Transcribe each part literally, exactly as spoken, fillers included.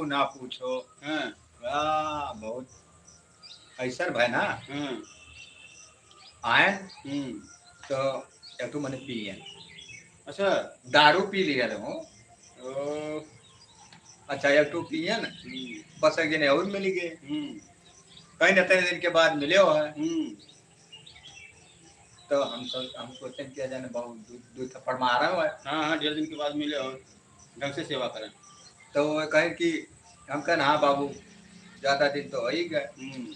ना पूछो। हाँ। आ, बहुत ऐसा भाई ना। हाँ। आयन हम्म। तो एक ठो मने पियन। अच्छा। दारू पी लिया रहो। ओ। अच्छा, एक ठो पियन। हम्म। बस एक जने और मिल गए। हम्म। कहीं ना कहीं दिन के बाद मिले हो है। हम्म। तो हम सोच, हम सोचे कि जाने बाबू दू, दू थप्पड़ मारा हुआ है। हाँ, हाँ, डेढ़ दिन के बाद मिले और ढंग से सेवा करें। तो वो कहे कि हम कहन, "हाँ बाबू, ज्यादा दिन तो हो ही गए।" हम्म।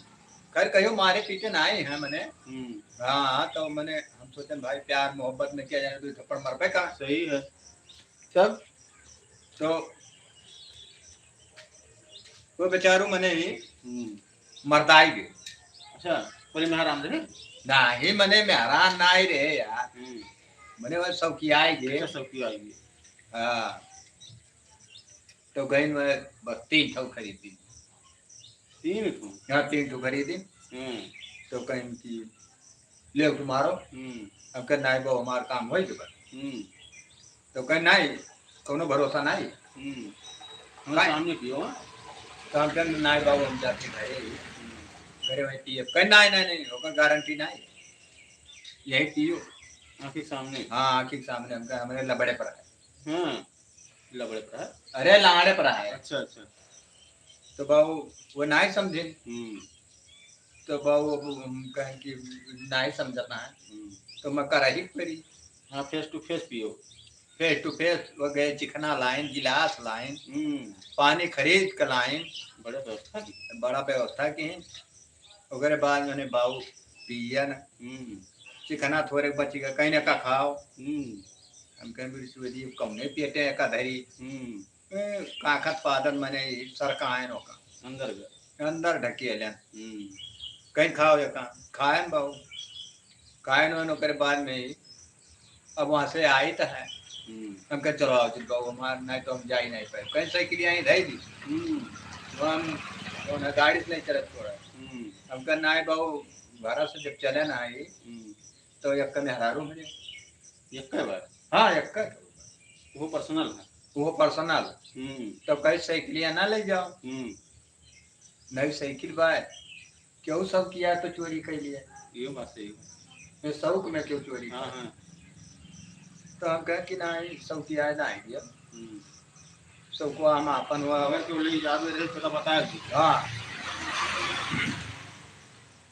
खैर, कहियो मारे पीटे ना आए हैं मने। हम्म। हाँ, तो मने हम सोचन, भाई, प्यार मोहब्बत में क्या जाने, दू थप्पड़ मरबे का। सही है। तब तो वो बेचारू मने ही हम्म। मरदाई गए। अच्छा, बोले मेहरान रहे? नाही, मने मेहरान नाही रहे यार। हम्म। मने वो शौकिया आई गए। अच्छा, शौकिया आई गए। हाँ। तो गइन में बस तीन ठो खरीदी। तीन ठो? हाँ, तीन ठो खरीदी। हम्म। तो कहीं कि ले तुम्हारो। हम्म। अब कहन, "नाही बाबू, हमार काम होई के बा।" हम्म। तो कहन, "नाही, कोनो भरोसा नाही।" हम्म। हम काहे? सामने पियो, हाँ? तो हम कहन, "नाही बाबू, हम जाते घरे ही। हम्म। घरे वहीं पिए।" कहन, "नाही, नाही, नाही, ओकर गारंटी नाही। यही पियो।" आँखी के सामने? हाँ, आँखी के सामने। हम कहन, "हमरे लबड़े पर है।" हाँ। लबड़े पर है? अरे, लाड़े पर है। अच्छा, अच्छा। तो बाबू, वो नाही समझे। हम्म। तो बाबू, अब हम कहें कि नाही समझता है। हम्म। तो मैं करही पड़ी। हाँ, face to face पियो। Face to face, वो गए, चिखना लाइन, गिलास लाइन, हम्म। पानी खरीद के लाइन। बड़े व्यवस्था की। बड़ा व्यवस्था की। ओकरे बाद मने बाऊ पियन। हम्म। चिखना थोरे बची गए, कहीं ना का खाओ। हम्म। हम कहें, "बिरसुए जी, कौने पेटे का धरी?" हम्म। ए, काखत पादन मने ई सरकायन ओका। अंदर गए। अंदर ढकेलन। हम्म। कहीं खाओ या का? खायन बाऊ। खायन ओन ओकरे बाद में ही अब वहाँ से आई तो है। हम्म। हम कहे, "चलो आओ, चल बाऊ, हमार नहीं तो हम जा ही नहीं पाए।" कहीं साइकिल यहीं धई दी। हम्म। वो हम, वो ना गाड़ी से नहीं चलत छोड़ा। हम्म। हम कहे, "नहीं बाऊ, घर से जब चले ना आई, हम्म। तो यक्का मेहरारू मिले।" यक्का बार? हाँ, यक्का। वो personal है। वो personal। हम्म। तो कहीं साइकिलिया ना ले जाओ। हम्म। नई साइकिल बा, केहू शौकिया तो चोरी कर लिया। ये बात सही है। ये शौक में क्यों चोरी हाँ, कर? हाँ। तो हम कहे कि ना, ये शौकिया ना आई दिया। हम्म। शौकुआ हम आपन हुआ। अगर केहू ले जात रहे, तो बता दी। हाँ।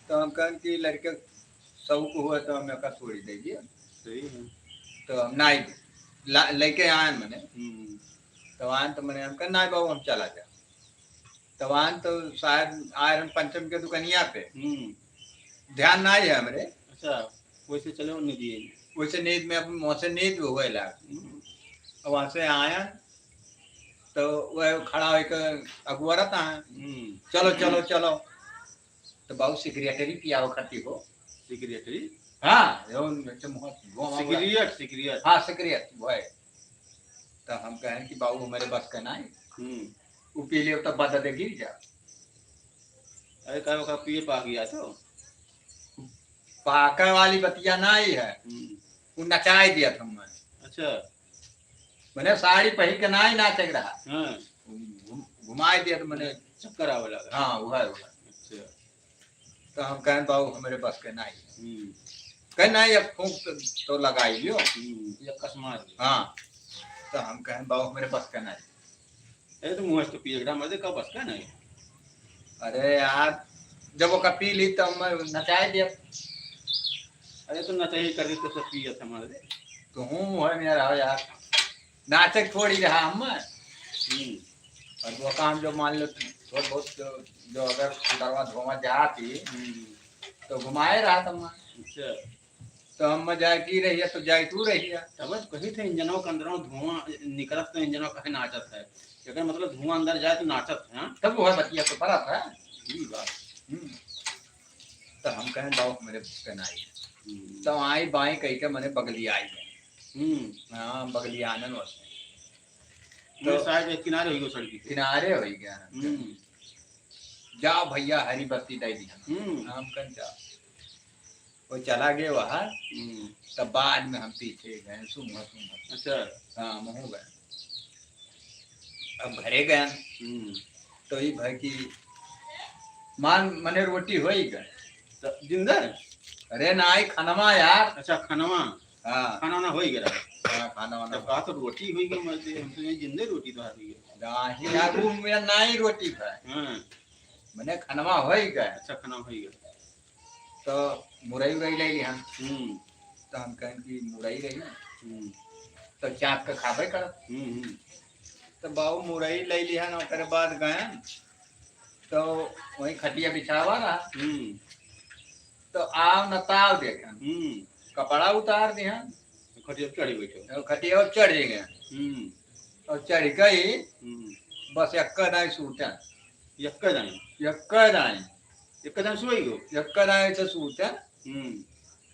तो हम कहन कि लड़के शौक हुआ तो हम एका छोड़ी दे दिया। सही है। तो हम ना आई ला-, लेके आए मने। हम्म। तो आए तो मने हम कहे, "ना बाबू, हम चला जा।" तब आन तो शायद आए रहन पंचम के दुकनिया पे। हम्म। ध्यान ना है हमरे। अच्छा, वैसे चले वो नींद ये। वैसे नींद में अपन मुँह से नींद हुए लाग। हम्म। अब वहाँ से आया तो वह खड़ा होके अगुवरत है। हम्म। "चलो, चलो, चलो।" तो बाबू सिगरेटरी पियावे खातिर हो। सिगरेटरी? हाँ, जौन से मुँह धुआं हुआ। सिगरेट, सिगरेट। हाँ, सिगरेट, वही। तो हम कहें कि बाबू हमारे बस का नहीं। हम्म। वो पी ले तो बद दे गिर जा। अरे, का ओका पिए पाक गया तो? पाका वाली बतिया नहीं है। हम्म। वो नचाए दिया था मैं। अच्छा। मने साड़ी पहिर के नहीं नाचे के रहा। हाँ। घुम-, घुमाए दिया तो मने चक्कर आवे लगा। हाँ, वह, वह। अच्छा। तो हम कहें, "बाबू, हमरे बस के नहीं।" हम्म। कहे, "नहीं, एक फूंक तो, तो लगाई लियो।" हम्म, एक कस मार लियो। हाँ। तो हम कहें, "बाबू, हमरे बस के नहीं।" अरे, तो मुँह से तो पिए के मर्दे का बस का नहीं। अरे यार, जब ओका पी ली, तो हम नचाए दिया। अरे, तो नचाई कर दी, तो सब पिए थे मर्दे। तो हूँ, है मेरा, हो यार। नाचे थोड़ी रहा हम। हम्म। और वो काम जो मान लो, थोड़ा बहुत जो, जो अगर अंदरवा धोवा जाती, हम्म। तो घुमाए रहा था मैं। अच्छा। तो हम जाए की रहिया, तो जाए तू रहिया। तब तो कही थे, इंजनवा के अंदरवा धुआं निकलत तो इंजनवा कहे नाचत है। एकर मतलब धुआं अंदर जाए तो नाचत है, हाँ? तब वो है बतिया तो परत है। ई बात। हम्म। तो हम कहें, "बाबू, मेरे बस के नाई।" हम्म। तो आई बाई कही के मने बगली आई गए। हम्म। हाँ, बगली आनन वसे। तो तो शायद एक किनारे हुई गो सड़की पे। किनारे हुई गया। हम्म। "जा भैया, हरी बत्ती दे दिया।" हम्म। हम कहें, "जा।" वो चला गया वहाँ। हम्म। तब बाद में हम पीछे गए, सुंघा, सुंघा। अच्छा। हाँ, महू गए। अब घरे गए। हम्म। तो ई भाई की मान मने रोटी होई गए। त जिंदा? अरे नाई, खनवा यार। अच्छा, खनवा। हाँ। खाना वाना होई गया। हाँ, खाना वाना तब कहा तो रोटी होई गई, मर दे, हम तो यहीं जिंदे रोटी तो आ रही है। नाई यार, वो मेरा नाई रोटी था। हाँ। मने खनवा होई गए। अच्छा, खनवा होई गए। तो मुरई उरई ले ली हम। हम्म। तो हम कहन कि मुरई रही। हम्म। तो चाप के खाबे करत। हम्म, हम्म। तो बाबू मुरई ले ली हन, ओकरे बाद गए तो वही खटिया बिछावा रहा। हम्म। तो आव न ताव देखन। हम्म। कपड़ा उतार दिहन। खटिया पे चढ़ी बैठे। तो खटिया पे चढ़ गए। हम्म। और चढ़ गई। हम्म। बस एक्का दाई सूतन। एक्का दाई? एक्का दाई। एक्का दाई सोई गो? एक्का दाई से सूतन। हम्म।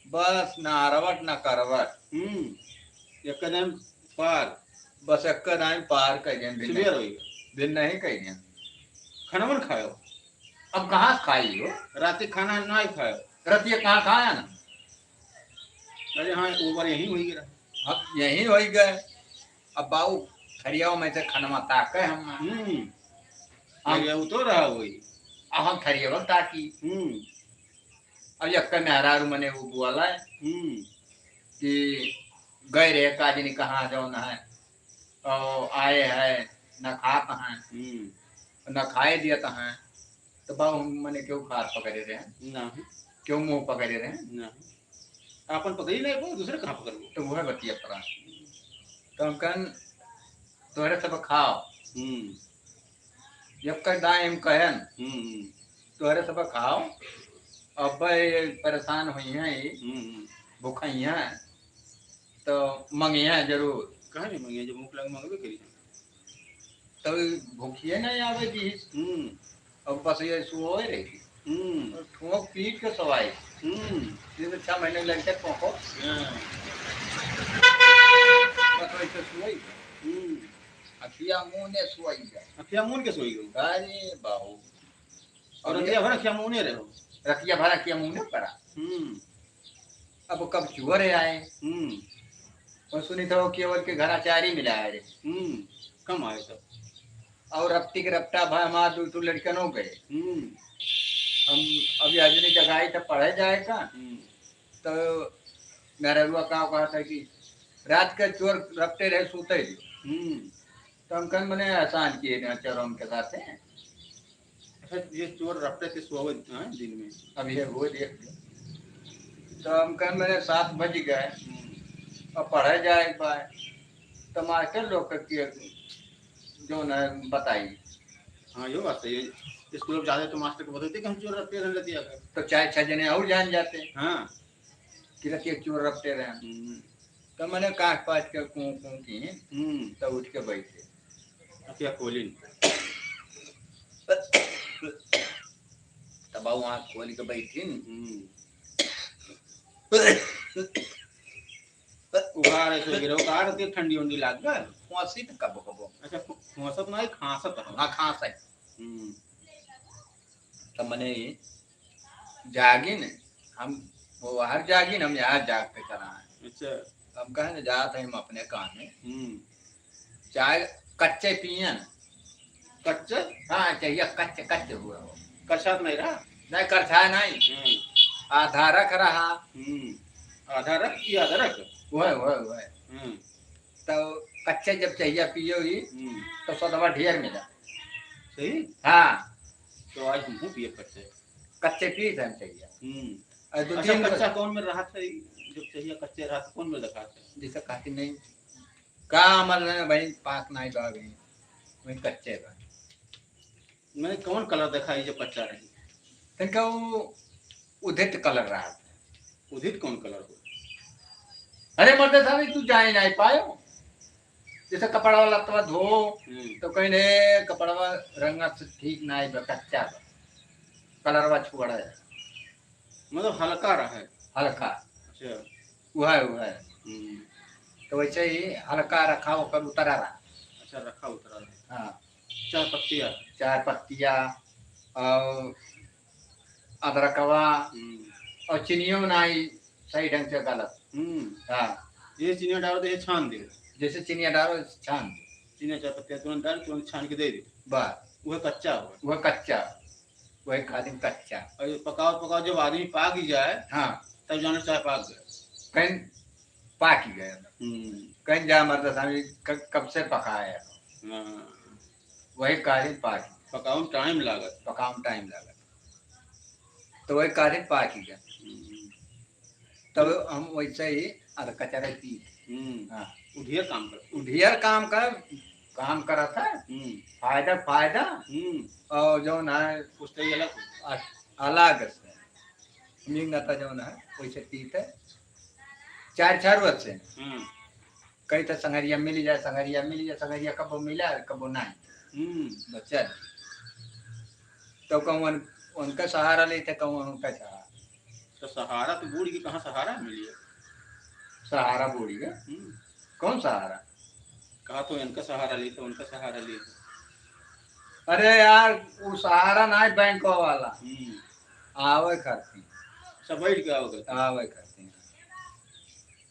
बस ना अरवट ना करवट। हम्म। एक्का दाई पार। बस एक्का दाई पार कर देन, दिन सुबह नहीं। रही। दिन नहीं कर देन। खाना मन खायो? अब कहाँ खाई हो? रात के खाना नहीं खायो? रात ये कहाँ खाया ना? अरे हाँ, वो बार यहीं होई गया। अब यहीं होई गए। अब बाऊ थरियाव में से खनवा ताके हम। हम्म। हम थरिया उतो रहा होई। अब हम थरियाव ताकी। हम्म। अब यक्का मेहरारू मने वो बोला है हम्म। कि गए रहे का जनी कहाँ जौन है, और आए है, न खात हैं, हम्म। न खाए दियत हैं, तो बाऊ हम मने क्यों खात पकड़े रहे? ना। क्यों मुँह पकड़े रहे? ना। आपन पकड़ी नहीं, वो दूसरे कहाँ पकड़बो? तो वह बतिया पड़ा। तो हम कहन, "तोहरे सब खाओ।" हम्म। जब कर दाएं हम कहन, हम्म, हम्म। "तोहरे सब खाओ, अब ये परेशान हुई हैं, ये हम्म, हम्म। भूखई हैं, तो मंगी हैं जरूर।" कहाँ नहीं मंगी हैं, जब भूख लगे मंगबे करी। तब भूखिए नहीं आवे जी। हम्म। अब बस ये सुओए रही। हम्म। और ठोंक पीट के सवाई। हम्म। ये तो छह महीने लग गए ठोंको। हाँ। बस वैसे सुई। हम्म। अखिया मुँह ने सुई जाए। अखिया मुँह के सोई गो। अरे बाबू। और अब रतिया ये भर अखिया मुँह ने रहो। रतिया भर अखिया मुँह ने पड़ा। हम्म। अब कब चोर आए। हम्म। और सुनी था वो केवल के घर अचारी मिला है रे। हम्म। कम आए तब। और रपटी के रपटा भाई हमार दू ठो लड़कन हो गए। हम्म। हम अभी अजनी जगाई तो पढ़े जाए का। हम्म। तो मेहररुआ का कहा था कि रात के चोर रपटे रहे, सोते रहो। हम्म। तो हम कहन, "मने एहसान किए ना चोर उनके साथ है।" अच्छा, ये चोर रपटे से सोवे, हाँ, दिन में? अब ये वो देख लो। तो हम कहन, "मने सात बज गए, हम्म। अब पढ़े जाए के बाद।" तो मास्टर लोग के किए जो न बताई। हाँ, यो बात सही है। स्कूल में जाते तो मास्टर को बताते कि हम चोर रपटे रहे रतिया का। तो चाहे छह जने और जान जाते। हाँ। कि रतिया चोर रपटे रहे। हम्म। तो मने काट पाट के कूं कूं की, हम्म। तो उठ के बैठे। अखिया खोलिन। तब वो आँख खोल के बैठिन। हम्म। उघार ऐसे गिरो, उघार के ठंडी उंडी लाग गए। खोंसी तो कबो कबो। अच्छा, खो-, खोंसत ना है, खांसत है। हाँ, खांस है। हम्म। तो मने जागिन, हम वो बाहर जागिन, हम यहाँ जाग के चला है। अच्छा। हम कहें ना, जात है हम अपने काम में। हम्म। चाय कच्चे पियन। कच्चे? हाँ, चाहिए कच्चे, कच्चे हुए हो। कच्चा तो नहीं रहा? नहीं, कच्चा नहीं। हम्म। आधा रख रहा। हम्म। आधा रख कि आधा रख? वह, वह, वह। हम्म। तो कच्चे जब चाहिए पियो ही, हम्म। तो सदवा ढेर मिला। सही? हाँ। तो आज हमहू पिए कच्चे। कच्चे पीत हम चाहिए। हम्म। और दो अच्छा, तीन कच्चा कौन में रहा था? जब चाहिए कच्चे रहा था, कौन में रखा था? जैसे कहती नहीं, का अमल है भाई, पाक नहीं बा अभी, वही कच्चे बा। मैंने कौन कलर दिखाई जब कच्चा रही? तनका वो उदित कलर रहा। उदित कौन कलर हो? अरे मर्दे साहब, तू जाए नहीं पायो। जैसे कपड़ा वाला तवा धो, हम्म। तो कहीं रे कपड़वा रंगा से ठीक नहीं बा, कच्चा बा। कलरवा छोड़ा है। मतलब हल्का रहे। हल्का। अच्छा। वह है, वह है। हम्म। तो वैसे ही हल्का रखा, ओकर उतरा रहा। अच्छा, रखा उतरा रहा। हाँ। चार पत्तिया। चार पत्तिया और अदरकवा हम्म। और चीनियो नाई सही ढंग से गलत। हम्म। हाँ। ये चीनिया डालो तो ये छान दे। जैसे चीनिया डालो, छान दे। ना चाय पत्ती, तुरंत डाल, तुरंत छान के दे दे। बस। वह कच्चा हो। वह कच्चा। वही कालीन कच्चा। और ये पकाओ, पकाओ, जब आदमी पाक ही जाए, हाँ। तब जानो चाय पाक गए। कहीं पाक ही गए। हम्म। कहीं जा मर्द साहब, क-, कब से पकाए हैं। हाँ। वही कालीन पाक। पकाओ में time लागत। पकाओ में time लागत। तो वही कालीन पाक ही गए। हम्म। तब हम वैसे ही अध कचरा पी। हम्म। हाँ। उधियर काम कर। उधियर काम कर, काम करत है। हम्म। फायदा, फायदा। हम्म। और जौन है, कुछ तो ये अलग। अ-, अलग से। मींग ना तो जौन है, वैसे पीते। चार, चार वर्ष से। हम्म। कई तो संगरिया मिल जाए, संगरिया मिल जाए, संगरिया कबो मिला, कबो नहीं। हम्म। बच्चा। तो कहूँ उन-, उनका सहारा लेते, कहूँ उनका सहारा। तो सहारा तो बूढ़ के कहाँ सहारा मिली है? सहारा बूढ़ के? हम्म। कौन सहारा? कहा तो इनका सहारा लेते, उनका सहारा लेते। अरे यार, वो सहारा ना है बैंक वाला। हम्म। आवे करती। सब बैठ के आवे करती। आवे करती।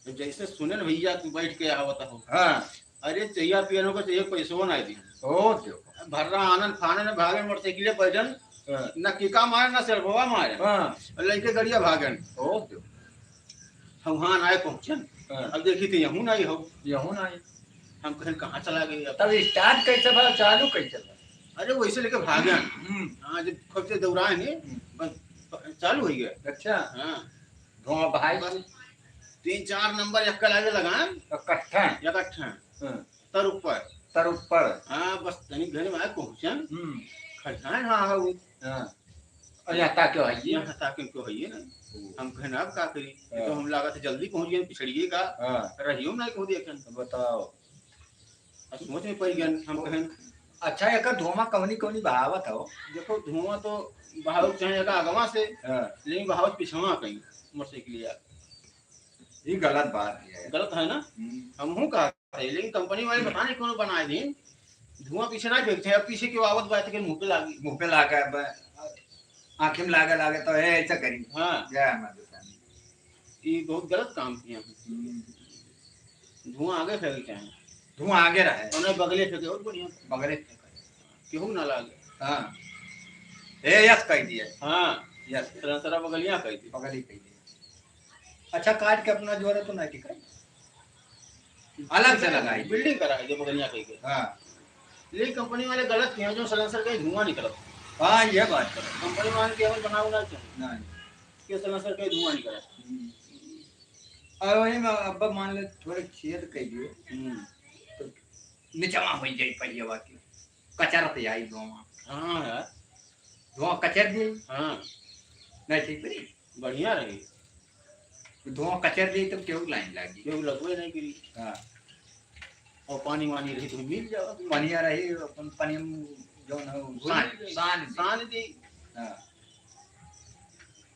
तो जैसे सुने न भैया, तू बैठ के आवत हो। हाँ। अरे, चहिया पियनो को चाहिए, पैसो ना दी। ओ जो। भर्रा आनन फानन भागे, मोटरसाइकिले बैठन। हाँ। न किका मारे, न सेल्फवा मारे। हाँ। और लइके गड़िया भागन। ओ जो। हम वहाँ आए पहुँचन। हाँ। अब देखी तो यहूँ नहीं हो। यहूँ नहीं। हम कहन, "कहाँ चला गई अब?" तब start कैसे भा, चालू कैसे भा? अरे, वैसे लेके भागन। हम्म। हाँ, जब खूब से दौड़ाए ने, हम्म। बस, प-, चालू हो गया। अच्छा। हाँ। धुआं भाई। बस, तीन चार नंबर एक के लागे लगान। इकट्ठा। इकट्ठा। हाँ। तर ऊपर। तर ऊपर। हाँ, बस तनी घर में आए पहुँचन। हम्म। खड़काए, हाँ, हाँ, वो। हाँ। और यहाँ ताके हो, ये? यहाँ ताके को है ये ना। हम्म। हम कहन, "अब का करी?" ये तो हाँ। हम लागत है जल्दी पहुँच गए, पिछड़िए का। हाँ। रहियो ना कहूँ देखन। तो बताओ। अब सोच में पड़ गए, हम कहन। अच्छा, एकर धुआं कवनी कवनी बहावत हो? देखो, धुआं तो बहाव चाहे एकर अगवा से, हाँ। लेकिन बहाव पिछवा कहीं, मोटरसाइकिल या। ये गलत बात है। गलत है ना? हम्म। हमहू कहा है, लेकिन कंपनी वाले पता नहीं कौन बनाए दिन, धुआं पीछे ना फेंकते हैं, अब पीछे क्यों आवत बात के मुंह पे लागी। मुंह पे लागा है, ब-, आँखी में लागा, लागे तो, "ए, ऐसा करी।" हाँ। जय माता दी। ये बहुत गलत काम किया। हम्म। धुआं आगे फेंकते हैं। धुआं आगे रहे। उन्हें बगले फेंके और बढ़िया। बगले फेंके। केहू ना लागे। हाँ। ए, यस कह दिए। हाँ। यस। सरासरा बगलिया कह दिए। बगली कह दिए। अच्छा, काट के अपना जोरे तो नहीं टिकाई। अलग से लगाई। Building कराई जो बगलिया कह के। हाँ। ये कंपनी वाले गलत किए हैं, जो सलेंसर का धुआं निकलत। हाँ, ये बात तो है। कंपनी वाले केवल बनाओ ना चाहिए। नहीं। कि सलेंसर का धुआं निकलत। हम्म। और वही में अब मान ले थोड़े छेद कर दिए। हम्म। तो निचवा हो जाए पहिया की। कचरत आई धुआं। हाँ यार। धुआं कचर दी। हाँ। नहीं ठीक रही। बढ़िया रही। धुआं कचर दी तो केहू लाइन लागी। केहू लगबे नहीं करी। हाँ। और पानी वानी रही तो मिल जाओ। पनिया रही, अपन पनिया में जौन है, घुल सान, जाई। सान दी। सान दी। हाँ।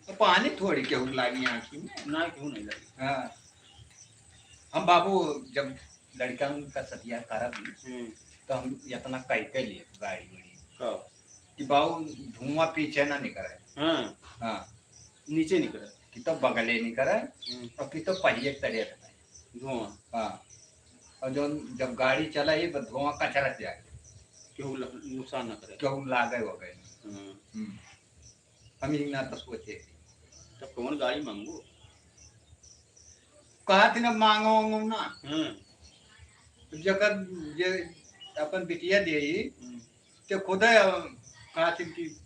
तो पानी थोड़ी केहू लागी आँखी में। ना, केहू नहीं लागी। हाँ। हम बाबू जब लड़का उनका सदिया करब, हम्म। तो हम इतना कह के लिए गाड़ी वाड़ी। कब? कि बाबू धुआं पीछे ना निकले। हाँ। हाँ। नीचे निकले। कि तो बगले निकले, हम्म। और कि तो पहिए तरे रहे। धुआं। हाँ। और जो जब गाड़ी चला ही, बस धुआं कचरा से आए। केहू ल-, नुकसान ना करे। केहू लागे वगे। हम्म। हम्म। हम ही ना तो सोचे। तो कौन गाड़ी मांगू? कहा थी ना मांगो, मांगो ना। हम्म। जकर जे अपन बिटिया दे ही, हम्म। ते खुदे कहा थी कि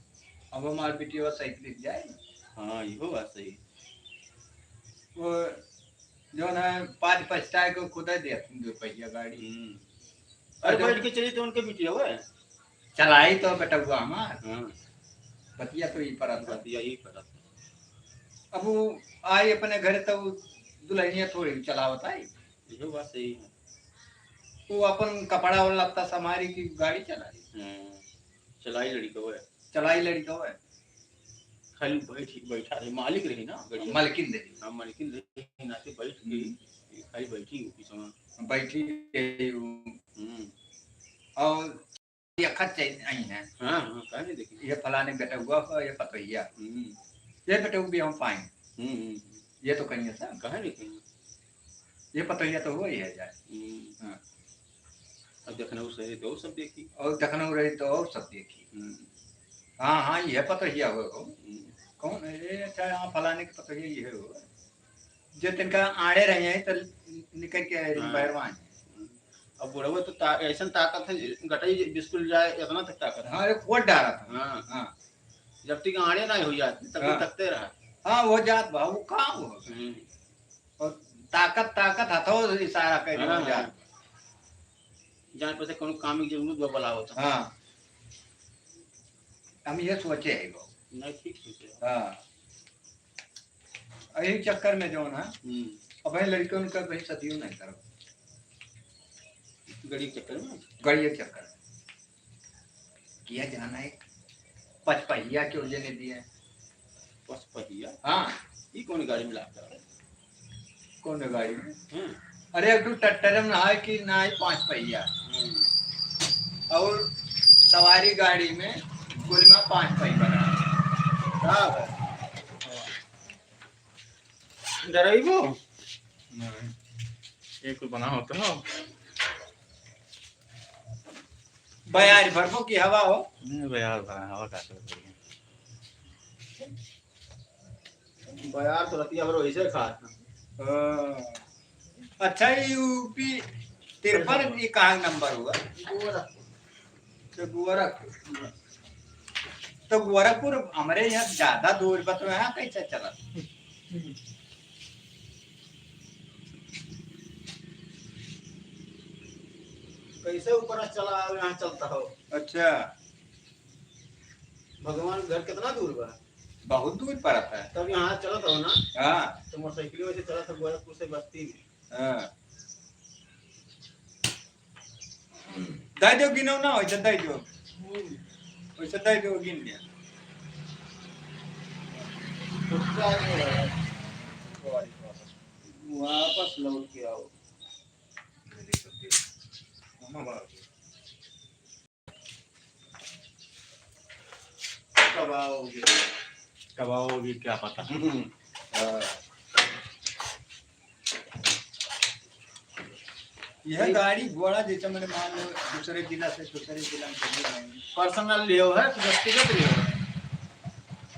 अब हमार बिटिया साइकिल जाए। हाँ, इहो बात सही। वो जौन है, पाँच पछताए के खुदे दे दो पहिया गाड़ी। हम्म। अरे, और जो बैठ के चली तो उनके बिटिया हुआ है। चलाई तो बेटउआ हमार। हाँ। बतिया तो ई परत है। बतिया ई परत। अब वो आई अपने घर तो दुल्हनिया थोड़ी चलावत आई। इहो बात सही है। वो अपन कपड़ा और लत्ता संभारी की गाड़ी चलाई। हाँ। चलाई लड़िकवा है। चलाई लड़िकवा है। खाली बैठी, बैठा रही, मालिक रही ना, गड़िया। मालकिन रही। हाँ, मालकिन रही, नाते बैठ के, हम्म। खाली बैठी हो, पीछे में। बैठी रही हो। हम्म। और ये खत चाहिए, आई हैं। हाँ, हाँ, काहे नहीं देखी? ये फलाने बेटउआ को, ये पतोहिया। हम्म। ये बेटउआ भी हम पाएं। हम्म, हम्म। ये तो कहीं ऐसा। काहे नहीं कहीं? ये पतोहिया तो हो ही है जाए। हम्म। हाँ। अब देखना वो सही तो सब देखी। और देखना वो रही तो और सब देखी। हम्म। हाँ, हाँ, ये पतोहिया हो, हो। हम्म। कौन है? ए, अच्छा, हाँ, फलाने के पतोहिया ये हो। जे तिनका आड़े रहे हैं, तो निकल के हाँ। बहरवान। अब बुढ़वा तो ता-, ऐसन ताकत है, गटई बिस्कुल जाए, इतना तक ताकत है। हाँ, एक वोट डारा था। हाँ। हाँ। जब तक आड़े ना हो जात, तब तक हाँ। तकते रहा। हाँ, वो जात बा, वो का हो? हम्म। और ताकत, ताकत हथो से इशारा कर हाँ, हो जात। हाँ। जान पर से कोनो काम की जरूरत बा, बोला होता। हाँ। हम ये सोचे है वो। नहीं, ठीक सोचे। हाँ। यही चक्कर में जौन है, हम्म। अब ये लड़के उनका कहीं सदियों नहीं करब। गड़ी के चक्कर में? गड़ी के चक्कर में। किया जाना एक पचपहिया के वजह ने दिया। पचपहिया? हाँ। ई कौन गाड़ी में लागता है? कौन गाड़ी में? हम्म। अरे, एक ठो ट्रैक्टर में है कि ना ही पाँच पहिया। हम्म। और सवारी गाड़ी में कुल में पाँच पहिया बना है। बराबर। डराइबो? नहीं। ये कुल बना होता हो। बयार भरबो की हवा हो? नहीं, बयार भरा, हवा का करत है? बयार तो रतिया भर वैसे खात। हाँ। अच्छा, ये यूपी तिरपन, ये कहाँ नंबर हुआ? गोरखपुर। तो गोरखपुर। तो गोरखपुर हमरे यहाँ ज्यादा दूर बा, तो यहाँ कैसे चलत? कैसे ऊपर से चला आओ, यहाँ चलता हो? अच्छा। भगवान घर कितना दूर बा? बहुत दूर पड़त है। तब यहाँ चलत हो ना? हाँ। तो मोटरसाइकिल में से चलत हो गोरखपुर से बस्ती में। हाँ। दे दो, गिनो ना, वैसे दे दो। हम्म। वैसे दे दो, गिन लिया। कुत्ता जो है, वापस लौट के आओ। कब आओगे? कब आओगे, क्या पता। हम्म। हाँ। यह गाड़ी घोड़ा जैसे मैंने मान लो दूसरे जिला से दूसरे जिला में चले जाएंगे। Personal लियो है कि व्यक्तिगत लियो है?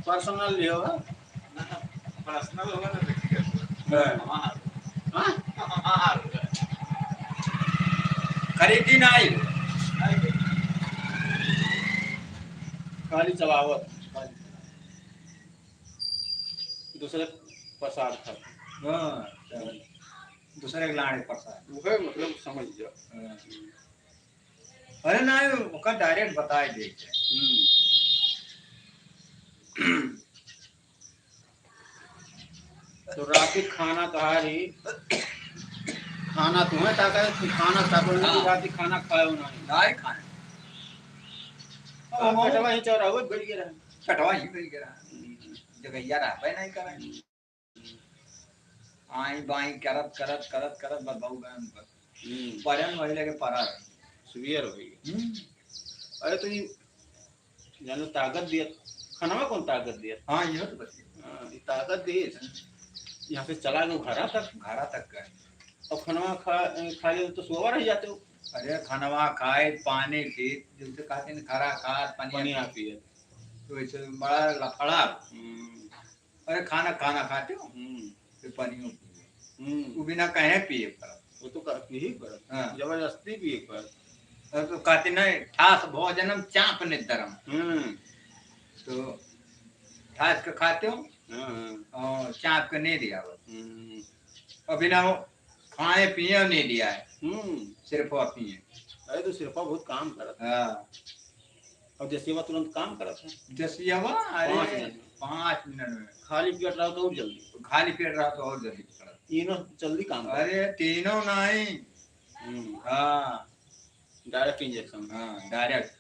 Personal लियो है? ना, personal होगा ना, व्यक्तिगत होगा। हाँ। हमार। हाँ? हमार। खरीदी ना आई। आई। खाली चलावत। दूसरे प्रसाद खाते। हाँ, दूसरे के लाड़े प्रसाद। वो है, मतलब, समझ जाओ। हाँ। अरे ना, ओका direct बताए देते। हम्म। तो राती खाना कहा रही, खाना तुम्हें ताका है, तुम खाना ताको नहीं, हाँ। राती खाना खायो नहीं। नहीं खाए। अब पेटवा ही चौरा हुआ, बैठ गया रहा। पेटवा ही बैठ गया रहा। हम्म। जगहिया रहबे नहीं करे। आई बाई करत, करत, करत, करत बस बहु गए उनकर। हम्म। परन वही लगे परा रहे। सुबियर हो गई। हम्म। अरे तो ये जानो ताकत दिया, खनवा कौन ताकत दिया? हाँ, ये तो बस। हाँ, ये ताकत दिए। यहाँ से चला गए घरा तक। घरा तक गए। और खनवा खा, खा ले तो सोवा रह जाते हो। अरे खनवा खाए, पानी पी, जैसे कहते हैं खरा खा, पानी पी। तो ऐसे बड़ा लफड़ा। हम्म। अरे खाना, खाना खाते हो? हम्म। फिर पानी में पिए। हम्म। वो बिना कहे पिए पड़त। वो तो कर-, यही पड़त। हाँ। जबरदस्ती पिए पड़त। अरे तो कहते नहीं, ठास भोजनम चाप निद्रम। हम्म। तो ठास के खाते हो? हाँ, हाँ। और चाप के नहीं दिया वो। हम्म। अभी ना वो खाए पिए नहीं दिया है। हम्म। सिर्फ वो पिए। अरे तो सिरफा बहुत काम करत है। हाँ। और जसियावा तुरंत काम करत है। जसियावा, अरे, पाँच मिनट में। पाँच मिनट में। खाली पेट रहो तो और जल्दी। खाली पेट रहो तो और जल्दी करत। तीनों जल्दी काम करत। अरे, तीनों नहीं। हम्म। हाँ। Direct injection। हाँ, direct।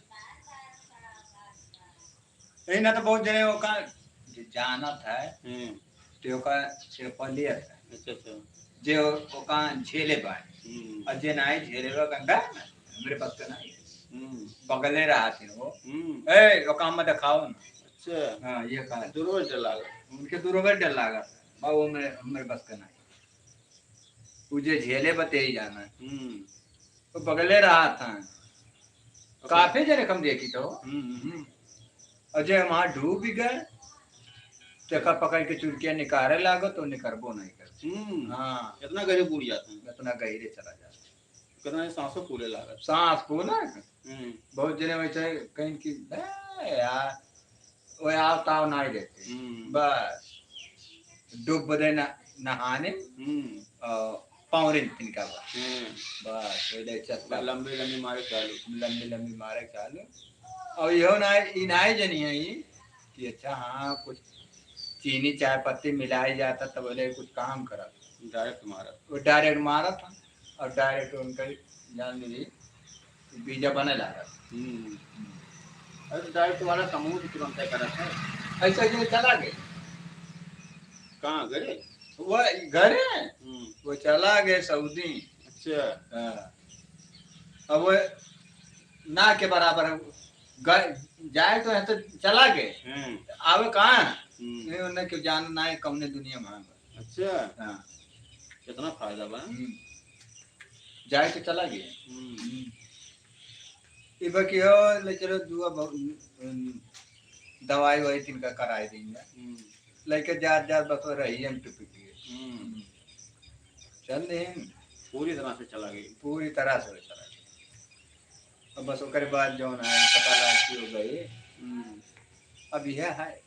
यही ना तो बहुत जने ओका ज-, जानत है, हम्म। तो ओका सिरफा लियत है। अच्छा, अच्छा। जे ओ-, ओका झेले बा। हम्म। और जे नाई झेले बा, कहता है, "हमरे बस का नहीं है।" हम्म। बगले रहत है वो। हम्म। "ए, ओका मत दिखाओ ना।" अच्छा। हाँ, ये कहा। दूरो डर लागा। उनके दूरो डर लागा। बा, वो मेरे, हमरे बस का नहीं। वो जे झेले बा, ते ही जाना है। हम्म। तो बगले रहा था। ओके। काफी जने कम देखी तो। हम्म, हम्म। हम्म। और जे वहाँ डूब गए, तो एका पकड़ के चुरकिया निकारे लागो, तो निकरबो नहीं कर। हम्म। हाँ। इतना गहरे बूड़ जाता है। इतना गहरे चला जाता है। कितना सांसों फूले लागत। सांस फूला। हम्म। बहुत जने वैसे कहीं कि, "ए यार, वो आओ ताव ना ही देते।" हम्म। बस। डूब बदे न-, नहाने, हम्म। और पाँवरिन तिनका बा। हम्म। बस, वही दे चलता। लंबी लंबी मारे चालू। लंबी लंबी मारे चालू। और इहो ना, ई ना ही जनी है ई कि अच्छा, हाँ, कुछ चीनी चाय पत्ती मिलाई जाता, तब बोले कुछ काम करत। Direct मारत। वो direct मारत था, और direct उनका जान ली बीजा बने लागत। हम्म। अरे, direct वाला समूह भी तुरंत करत है। ऐसा ये चला गए। कहाँ, घरे? वो घरे? हम्म। वो चला गए सऊदी। अच्छा। हाँ। अब वो ना के बराबर है। ग-, जाए तो यहाँ से चला गए। हम्म। आवे कहाँ? हम्म। नहीं, उन्हें क्यों जाना ना है, कौने दुनिया में है। अच्छा। हाँ। कितना फायदा बा। हम्म। जाए तो चला गए। हम्म। हम्म। ई बा कि हो, ले चलो दुआ ब-, उम, दवाई ववाई तिनका कराई देंगे। हम्म। लेके जात जात बस वो रही हम टुपी के। हम्म। हम्म। चल दें। पूरी तरह से चला गई। पूरी तरह से चला गई। अब बस ओकरे बाद जौन है, पता लाग के हो गई। हम्म। अब यह है,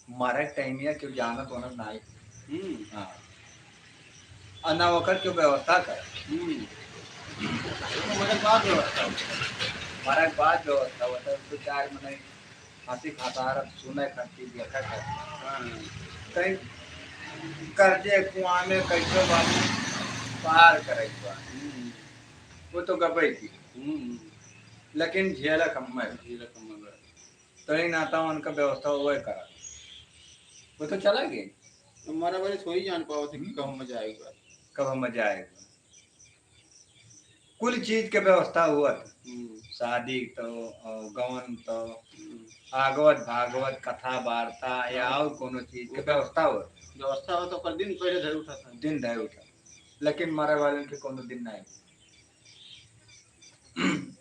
मरे के टाइम या केहू जानत ओनत नाई। हम्म। हाँ। आ ना ओकर केहू व्यवस्था करे। हम्म। तो मरे के बाद व्यवस्था होता है। मरे के बाद व्यवस्था होता है, दो चार मने हंसी खातार सुने खातिर, देखे खातिर। हाँ। कहीं कर्जे कुआं में कैसे बाबू पार करे के बा। हम्म। वो तो गबई की। हम्म। लेकिन झेलक हम्मे। झेलक हम्मे बा। तो ही नाता उनका व्यवस्था हुआ करा। वो तो चला गए। तो मारा वाले थोड़ी जान पावत है कि हम्म। कब मजा आएगा। कब मजा आएगा। कुल चीज के व्यवस्था हुआ था। हम्म। शादी तो, और गवन तो, हम्म। आगवत भागवत, कथा वार्ता या हाँ। और कोनो चीज के ओकर व्यवस्था हुआ। व्यवस्था हो तो ओकर दिन पहले धर उठा था। दिन धर उठा। लेकिन मरे वाले के कोनो दिन नहीं।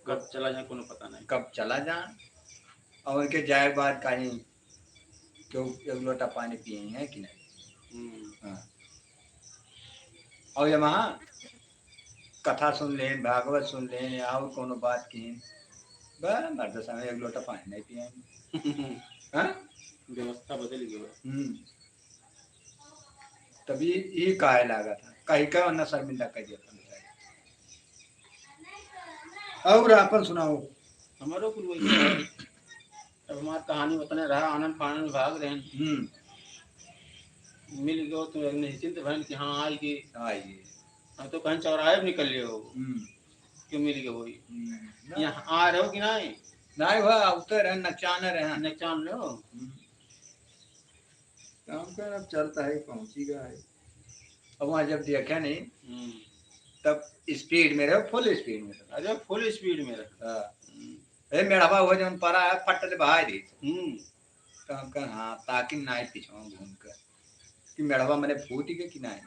कब चला जाए, कोनो पता नहीं। कब चला जाए, और उनके जाए के बाद कहीं केहू एक लोटा पानी पिए हैं कि नहीं? हम्म। हाँ। और ये वहाँ कथा सुन लेन, भागवत सुन लेन, या और कोनो बात की, बस मर्द समय एक लोटा पानी नहीं पिए। हाँ? व्यवस्था बदल गई बा। हम्म। तभी ये काहे लागत है, कहीं का ना शर्मिंदा कर दिया था बेचारे। और आपन सुनाओ। हमारो कुल वही है। अब हमार कहानी उतने रहा, आनन फानन में भाग रहेन। हम्म। मिल गयो तो एक निश्चिंत भन कि हाँ, आई गई। आई गई। हम तो कहीं चौराहे पे निकल लियो हो। हम्म। कि मिल गयो होई। हम्म। ना। यहाँ आ रहो कि नहीं? नहीं हुआ, उतर है, नचाने रहे। नचान रहो। हम्म। काम का अब चलता है, पहुंची गया है। अब वहाँ जब देखा नहीं, हम्म। तब speed में रहो, full speed में रहो। अरे, full speed में रहो। हाँ। हम्म। ए, मेढ़वा हुआ जौन परा है, फट ले बहाई दी। हम्म। तो हम कहें, हाँ, ताकि ना आए पीछे घूम कर। कि मेढ़वा मने फूट के कि ना आए।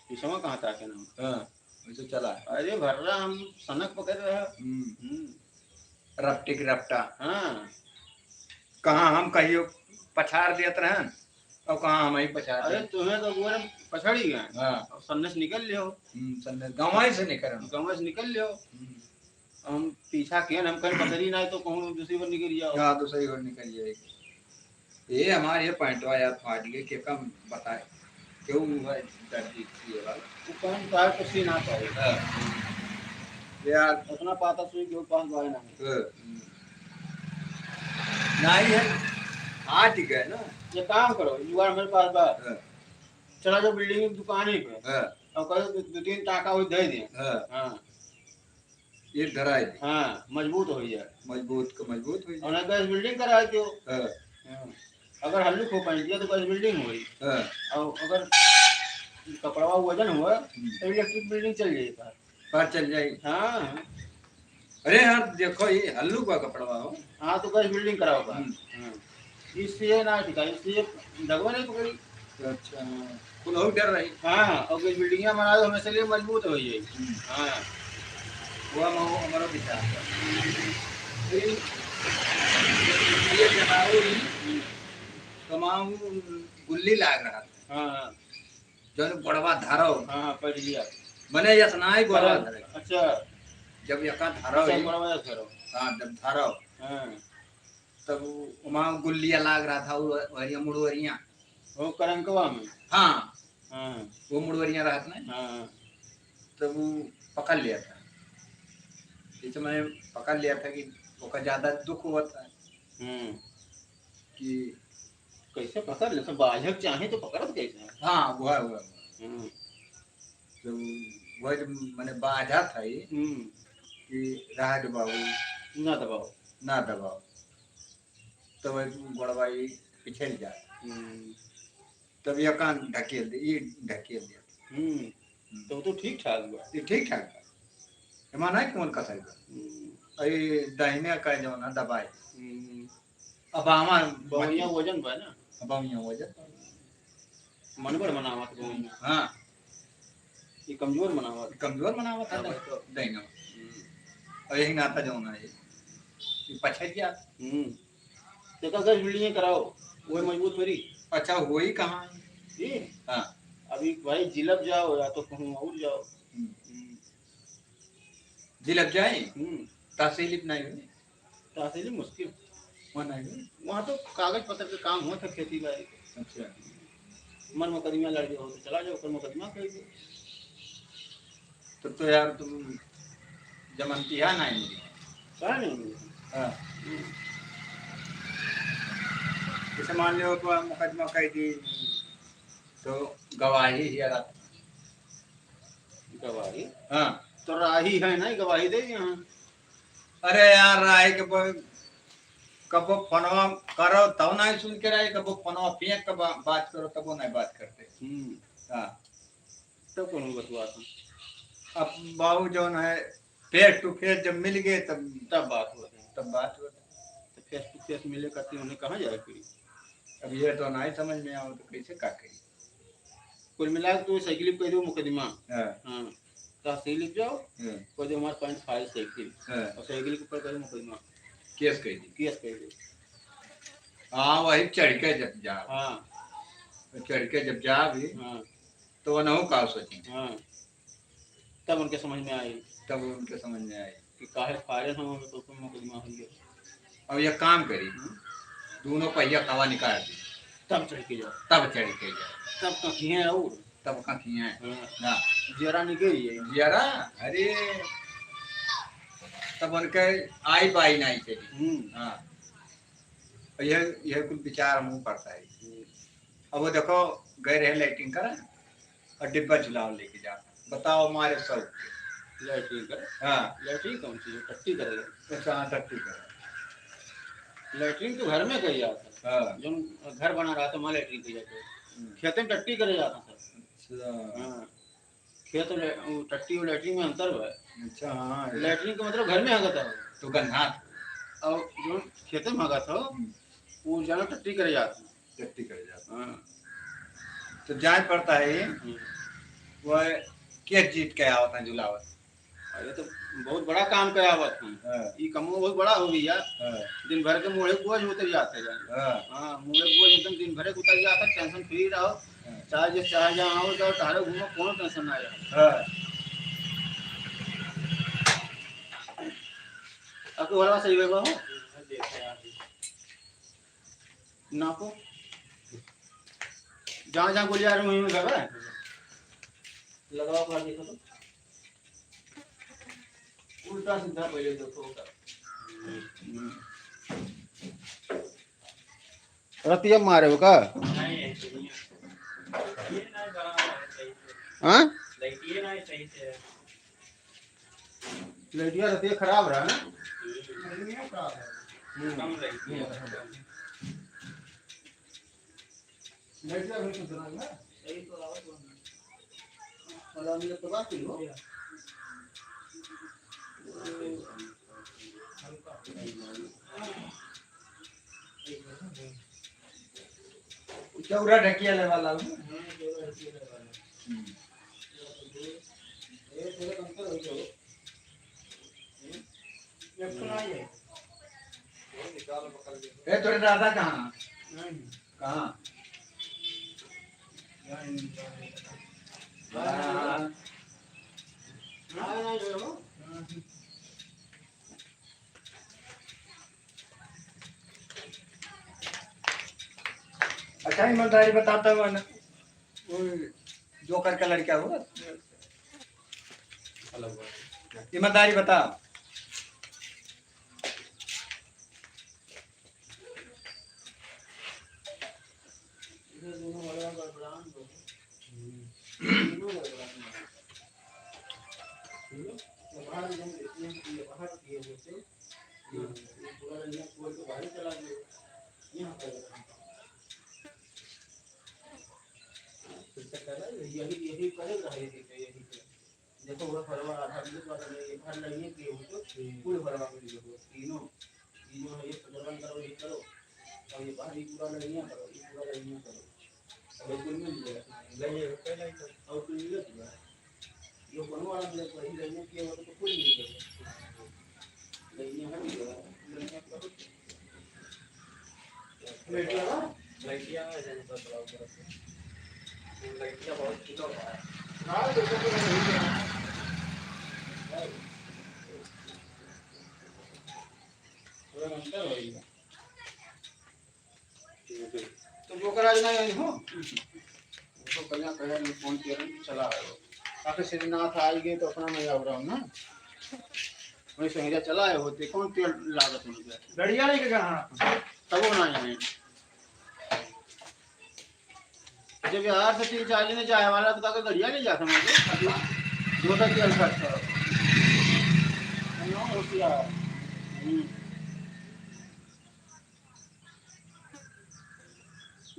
पीछे कहाँ ताके ना? हाँ। वैसे चला। अरे भर्रा हम सनक पकड़ रहा। हम्म। हम्म। रपटिक रपटा। हाँ। कहाँ हम कहियो पछाड़ देत रहन, और कहाँ हम ही पछाड़ अरे देत। तुम्हें तो गोरे पछाड़ी गए। हाँ। और सन्ने से निकल लियो। हम्म, सन्ने, गंवाई से निकल। गंवाई से निकल लियो। हम्म। हम पीछा किए, हम कहीं पकड़ी ना तो कहूँ दूसरी बार निकल जाओ। हाँ, दूसरी बार निकल जाएगी। ये हमारे ये पैंटवा यार फाट गए, के कम बताए, क्यों हुआ है दर्जी ये वाला? वो पैंट फाड़ तो सी ना पाए। हाँ। यार। उतना पाता सुई के पास बाय ना है। हाँ। नहीं है, फाट गए ना। ये काम करो, जुगाड़ मेरे पास बा। हाँ। चला जाओ building की दुकान ही पे। हाँ। और कहो दो, दो तीन टाका वो दे दें। हाँ। हाँ। ये धराए दे। हाँ, मजबूत हो जाए। मजबूत का मजबूत हो जाए। और ना गैस welding कराए दो। हाँ। हाँ। अगर हल्लुक हो पानी दिया तो गैस welding होई। हाँ। और अगर कपड़वा वजन हुआ, हम्म। तो electric welding चल जाई पार। पार चल जाई। हाँ। अरे यार, देखो, ये हल्लुक बा कपड़वा हो। हाँ, तो गैस welding कराओ पार। हम्म। हाँ। इससे ये ना टिका, इससे ये दगवा नहीं पकड़ी। अच्छा, कुल और डर रही। हाँ, और गैस welding बना दो, हमेशा लिए मजबूत हो जाई। हम्म। हाँ। हुआ माओ हमारा विचार। फिर ये जनावर ही कमाऊ गुल्ली लाग रहा था। हाँ, हाँ। जौन गोड़वा धरव। हाँ, हाँ, पढ़ लिया। मने यस नाई गोड़वा धरे। अच्छा। जब यका धरव अच्छा, ही। गोड़वा यस धरव। हाँ, जब धरव। हाँ। तब वहाँ गुल्लिया लाग रहा था, वो वरिया मुड़वरिया। वो करंकवा में? हाँ। हाँ। वो मुड़वरिया रहत ना? हाँ। तब वो पकड़ लिया था। जैसे मैंने पकड़ लिया था कि ओका ज्यादा दुख हुआ था। हम्म। कि कैसे पकड़ ले? तो बाझक चाहे तो पकड़त कैसे? हाँ, वह, वह, वह। हम्म। तो वह जब मने बाझा था ये हम्म। कि रहा दबाओ। ना दबाओ। ना दबाओ। तो वह गोड़वा ये पिछल जात। हम्म। तब ये कान ढकेल दे, ये ढकेल दे। हम्म। हम्म। तो वो तो ठीक ठाक बा। ये ठीक ठाक बा। एमा नाहीं कौन कसर बा। हम्म। अरे दाहिने का जौन है दबाए। हम्म। अब आवा बवैया वजन बा ना? अब बवैया वजन। मनबड़ मनावत बवैया। हाँ। ये कमजोर मनावत। कमजोर मनावत है हाँ, तो। भाई तो। दाहिना। हम्म। और यही नाता जौन है ये। ये पछड़ गया। हम्म। तो का दस बिल्डिंग कराओ, वो मजबूत हो रही। अच्छा, वही कहाँ है? ये? हाँ। अभी भाई जिलब जाओ या तो कहूँ और जाओ। हम्म। हम्म। जिलब जाए? हम्म। तहसील इतना ही है। तहसील मुश्किल। वहाँ नहीं है? वहाँ तो कागज पत्र के काम होत है, खेती बाड़ी। अच्छा। मर मुकदमा लड़ गए हो तो चला जाओ, कर मुकदमा कर दो। तब तो यार तुम जमनतिया नहीं मिली। क्या नहीं मिली? हाँ। हम्म। जैसे मान लो तो हम मुकदमा कर दी, तो गवाही ही अलग। गवाही? हाँ। तो राही है ना, गवाही दे यहाँ। अरे यार, राही के ब-, कबो फोनवा करो तब नहीं सुन के रहे, कबो फोनवा फेंक के बा-, बात करो तबो नहीं बात करते। हम्म। हाँ। तब कौन बतुआ था? अब बाबू जौन है, face to face जब मिल गए तब तब बात होत है। तब बात होत है। तो face to face मिले करती उन्हें कहाँ जाए करी? अब ये तो नहीं समझ में आओ तो कैसे का करी? कुल मिला के तू साइकिल पे दो मुकदमा। हाँ। हाँ। तहसील जाओ, हाँ। कोई जो हमारे पास file साइकिल। हाँ। और साइकिल के ऊपर करो मुकदमा। केस कर दी। केस कर दी। हाँ, वही चढ़ के जब जाओ। हाँ। तो चढ़ के जब जाओ भी, हाँ। तो वो नहु का सोची। हाँ। तब उनके समझ में आई। तब उनके समझ में आई। कि काहे फायरन हम हमें तो कोई मुकदमा हो गया। अब ये काम करी, हम्म। दोनों पहिया कवा निकाल दी। तब चढ़ के जाओ। तब चढ़ के जाओ। तब कखिए और। तब कखिए। हाँ। ना। जियरा निकल जाए। जियरा, अरे, तब उनके आई बाई नहीं चली। हम्म। हाँ। और यह, यह कुल विचार हमहू पड़ता है। हम्म। अब वो देखो, गए रहे लैट्रिन करे और डिब्बा झुलाओ लेके जा। बताओ, मारे सौ के। लैट्रिन करे? हाँ। लैट्रिन कौन चीज है? टट्टी करे। अच्छा, हाँ, टट्टी करे। लैट्रिन तो घर में कही जाता है। हाँ। जो घर बना रहा था, वहाँ लैट्रिन कही जाता है। हम्म। खेते में टट्टी करे जाता था। अच्छा। हाँ। खेत और लै-, वो टट्टी और लैट्रिन में अंतर बा। अच्छा, हाँ, ये लैट्रिन का मतलब घर में हगत है। तो गन्हात। और जो खेते में हगत हो, हम्म। वो जाना टट्टी करे जात है। टट्टी करे जात है। हाँ। तो जाए पड़ता है ये। हम्म। वह केस जीत के आवत है, झुलावत। अरे तो बहुत बड़ा काम करे आवत है। हाँ। ये कमो बहुत बड़ा हो गया। हाँ। दिन भर के मुड़े बोझ उतर जाते हैं। हाँ। हाँ, मुड़े बोझ एकदम दिन भर के उतर जाता, tension free रहो। हाँ। चाहे जे चाहे जहाँ आओ जाओ, टहरे घूमो, कोनो tension ना रहे। हाँ। अब तो वाला सही होगा हो? नापो। जहाँ जहाँ गोली आ रही, वहीं वहीं भगा। लगाओ, अपना देखो तो। उल्टा सीधा पहले देखो उधर। रतिया मारे हो का? नहीं, ऐसे नहीं है। ये नहीं बना है सही से। हाँ? लाइट ये नहीं सही से है। लाइटिया रतिया खराब रहा ना? हम्म। हम्म। कम लाइट है। हम्म। लाइटिया भी कुछ रहा ना? सही तो आवत बा। और हम ये तो बात ही हो। चौरा ढकिया ले वाला हो। हम्म। ये थोड़ा अंतर हो जाओ। एक तो नहीं है। ए, तोरे दादा कहाँ? नहीं। कहाँ? हाँ। अच्छा, ईमानदारी बताता हुआ ना, वो जोकर का लड़का हो, ईमानदारी बता। यही, यही करे रहे, यही पे, यही पे। देखो, वो फलवा आधा दूध वाला नहीं, भर लगिए कि वो तो फूल भरवा के लिए हो, तीनों, तीनों है, ये प्रजनन करो, ये करो, और ये बाहर ये पूरा लगिया करो, ये पूरा लगिया करो, अब ये कुल मिल जाएगा। नहीं, ये पहले ही तो। और कुल मिला पूरा। ये कोनो वाला जो वही लगिया किया हुआ तो कुल मिल जाएगा। लगिया है, लगिया करो। लइटिया है, जैसे बतलाओ करत है। वो लइटिया बहुत किलो है। हाँ, देखो तो वही है। थोड़ा अंतर होइगा। तो जोकर आज ना आई हो। तो कन्या कहे, "मैं फोन किया, चला आयो।" काफी श्रीनाथ आई गए तो अपना नहीं आ रहा हूँ ना। वही संगीता चला आए होते, कौन तेल लागत उनके? गड़िया लेके गया, हाँ। तब वो ना आए। जब यार से तीन चार जने जाए वाला तो काका गड़िया ले जाता मुझे। दो तक तेल खर्च करो। हम लोग होशियार। हम्म।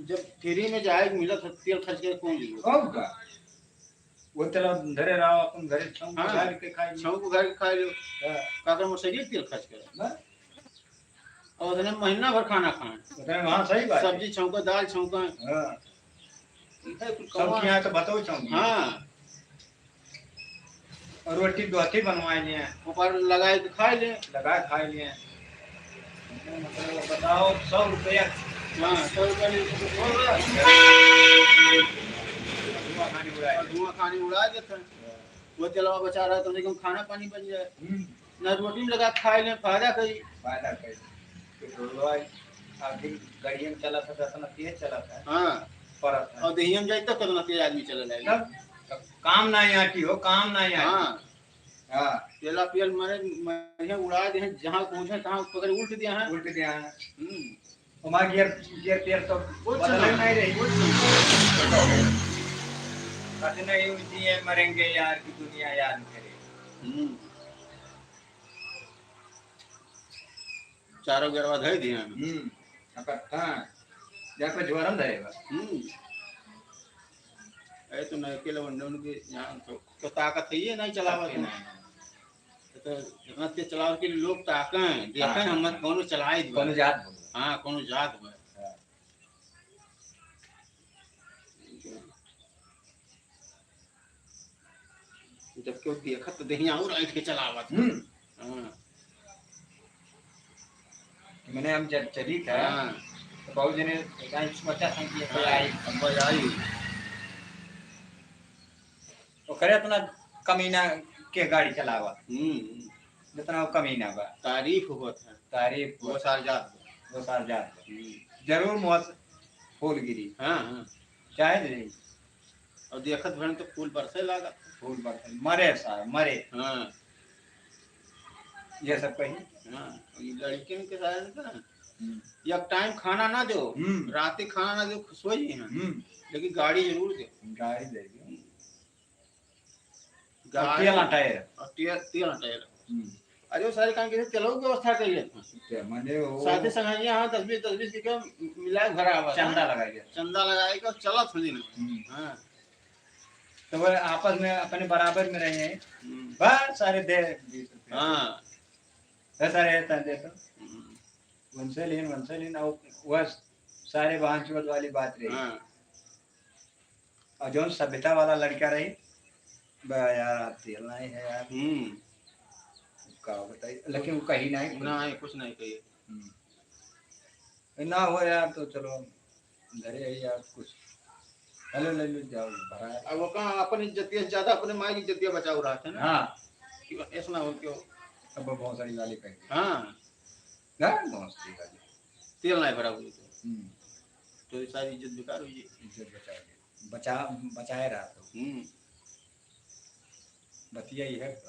जब फ्री में जाए मिला तो तेल खर्च करे कौन लिए? और का? वो तेल धरे रहो, अपन घरे छौंक हाँ। घर के खाए। छौंक घर के खाए लो। हाँ। काकर मोटरसाइकिल तेल खर्च करे। बस। और उतने महीना भर खाना खाए। उतने, हाँ, सही बात है। सब्जी छौंका, दाल छौंका। हाँ। इधर कुछ सबके कमा- यहाँ तो बताओ छौंक। हाँ। और रोटी दो हाथी बनवाए लिए। ऊपर लगाए के खाए ले। लगाए खाए लिए। मतलब बताओ, सौ रुपया। हाँ, सौ रुपया नहीं तो कुछ हो रहा है। धुआं खानी उड़ाए। और धुआं खानी उड़ा देते हैं। हाँ। वो तेलवा बचा रहा है, कम से कम खाना पानी बन जाए। हम्म। ना रोटी में लगा खाए ले, फायदा करी। फायदा करी। पेट्रोलवा आखिर गाड़ियन चला था, इतना तेज चला था। हाँ। परत है। और देहिया में जाए तब कितना तेज आदमी चले लागे। तब, तब काम ना यहाँ की हो, काम ना यहाँ की। हाँ। हाँ। तेला पियल मरे, मरे उड़ा दे हैं, जहाँ पहुँचे तहाँ पकड़ उल्ट दिया है। उल्ट दिया है। हम्म। हमार गियर, गियर पियर तो कुछ बदले नहीं। नहीं रही। कुछ नहीं। कहते नहीं, "जिए मरेंगे यार की दुनिया याद करे।" हम्म। चारों गियरवा धर दिए हैं। हम्म। इकट्ठा। जा पे झोरम धरेगा। हम्म। अरे तो नहीं, अकेले वंडे उनके यहाँ तो, तो ताकत है ये नहीं चलावा ताकत तो। नहीं। तो जितना तेज चलाओ कि लोग ताकें, देखें, हाँ। हम मत कौनो चलाए दे। कौनो जात बोलो। हाँ, कौनो जात बा। हाँ। जब केहू देखत तो देहिया और ऐठ के चलावत। हम्म। हाँ। मैंने हम जब चली था, हाँ। तो बहुत जने एक आध सोचा था कि ये कोई हाँ, आई। अब कोई आई। ओकरे इतना कमीना के गाड़ी चलावा। हम्म। जितना वो कमीना बा। तारीफ होत है। तारीफ वो होत। सार जात बा। वो सार जात बा। हम्म। जरूर मुँह से फूल गिरी। हाँ, हाँ। चाहे दे। और देखत भरन तो फूल बरसे लागत। फूल बरसे, मरे सार, मरे। हाँ। ये सब कही। हाँ, ये लड़कियन के साथ ना, हम्म। एक टाइम खाना ना दो, हम्म। रात के खाना ना दो, खुश हो जाइए। हम्म। लेकिन गाड़ी जरूर दे। गाड़ी दे दो। हम्म। और गाड़ी तेल हटाए। और तेल, तेल हटाए। हम्म। अरे वो सारे काम के तेल की व्यवस्था कर लेते हैं। ते मने वो साथी संघाइया हाँ, दस बीस, दस बीस के मिला के भरा हुआ है। चंदा लगाए के। चंदा लगाए के और चला थोड़ी ना। हम्म। हाँ। तो वो आपस में अपने बराबर में रहे हैं। हम्म। बस सारे दे बीस रुपया। हाँ। बस सारे इतना दे तो। हम्म। वंशे लेन, वंशे लेन, और वह सारे बहन चोद वाली बात रही। हाँ। और जौन सभ्यता वाला लड़का रही, बा यार, आप तेल नहीं है यार। हम्म। का बताई, लेकिन वो कही नहीं कुछ। नहीं, कुछ नहीं कही। हम्म। ना हो यार, तो चलो, घरे ही यार, कुछ हेलो ले लो, जाओ, भरा है। अब वो कहाँ अपन इज्जतिया से ज्यादा अपने माई की इज्जतिया बचाओ रहा था ना? हाँ। कि ऐसा ना हो क्यों? अब वो भौसड़ी वाली कह दी। हाँ। ना, भौसड़ी वाली। तेल नहीं भरा हुई तो। हम्म। तो ये सारी इज्जत बेकार हुई। इज्जत बचा ली। बचा, बचाए रहा तो। हम्म। बतिया ही है।